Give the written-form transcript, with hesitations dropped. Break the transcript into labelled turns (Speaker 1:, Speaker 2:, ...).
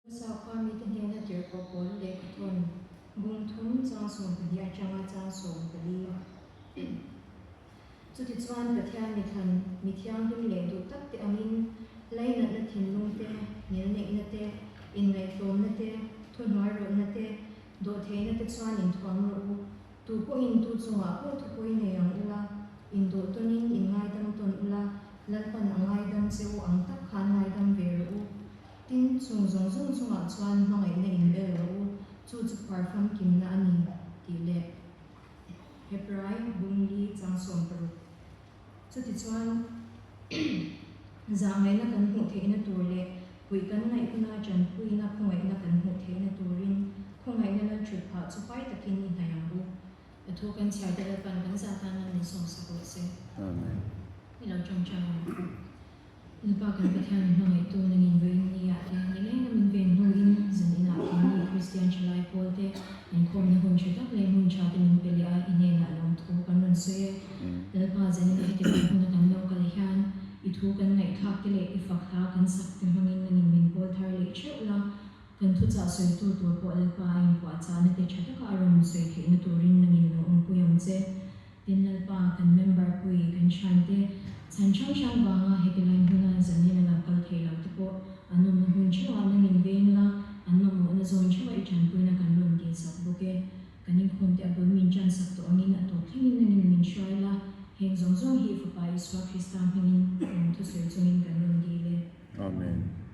Speaker 1: Sakhua mite hnena tirhkoh pawl lehkhathawn bung thum chang 12 atanga chang 14. Chutichuan Pathian mithlan mi thianghlim leh duh tak te angin lainatna thinlung te, ngilneihna te, inngaihtlawmna te, thuhnuairawlhna te, dawhtheihna te chuan inthuam rawh u. Tu pawhin tu chungah pawh thupui nei ang ula, indawh tawnin inngaidam tawn ula, Lalpan a ngaidam che u ang tak khan ngaidam ve rawh u. Tin, chung zawng zawng chungah chuan hmangaihna inbel rawh u, chu chu phuar famkimna a ni, tih leh Hebrai bungli chang 60. Chutichuan, zahngaihna kan hmuh theihna tur leh puih kan ngaih huna tanpuina khawngaihna kan hmuh theihna turin khawngaihna lal thut phah chu huai takin i hnaih ang u. A thu kan chhiar te Lalpan kan zah tan a min sawmsak rawh se.
Speaker 2: Amen.
Speaker 1: I lo tawngtai ang. Nupa kan Pathian min hmangaihtu nangin vawiin ni ah te nileng a min ven hnuin zan inah keini Kristian thalai pawl te inkhawmna hun tha tak leh hmun tha te min pe leh a i hnenah lawmthu kan rawn sawi e. Lalpa zan ina heti lai huna kan lo kal hian i thu kan ngaihthlak te leh i fak hla kan sak te hmangin nangin min pawl thar leh theuh la. Kan thuchah sawitu tur pawh Lalpa a inpuahchahna te tha taka a rawn sawi theihna turin nangin lo awmpui ang che. Tin Lalpa, kan member pui, kan thiante chhan hrang hrang vanga heti lai hmuna zanin a lo kal thei lo te pawh an awmna hmun theuhah nangin veng la, an mamawhna zawn theuhah i tanpuina kan rawn dilsak bawk e. Kan inkhawmte a bul min tansak tawh angin a tawp thlengin nangin min hruai la, heng zawng zawng hi Fapa Isua Krista hmingin lawmthu sawi chungin kan rawn dil e.
Speaker 2: Amen.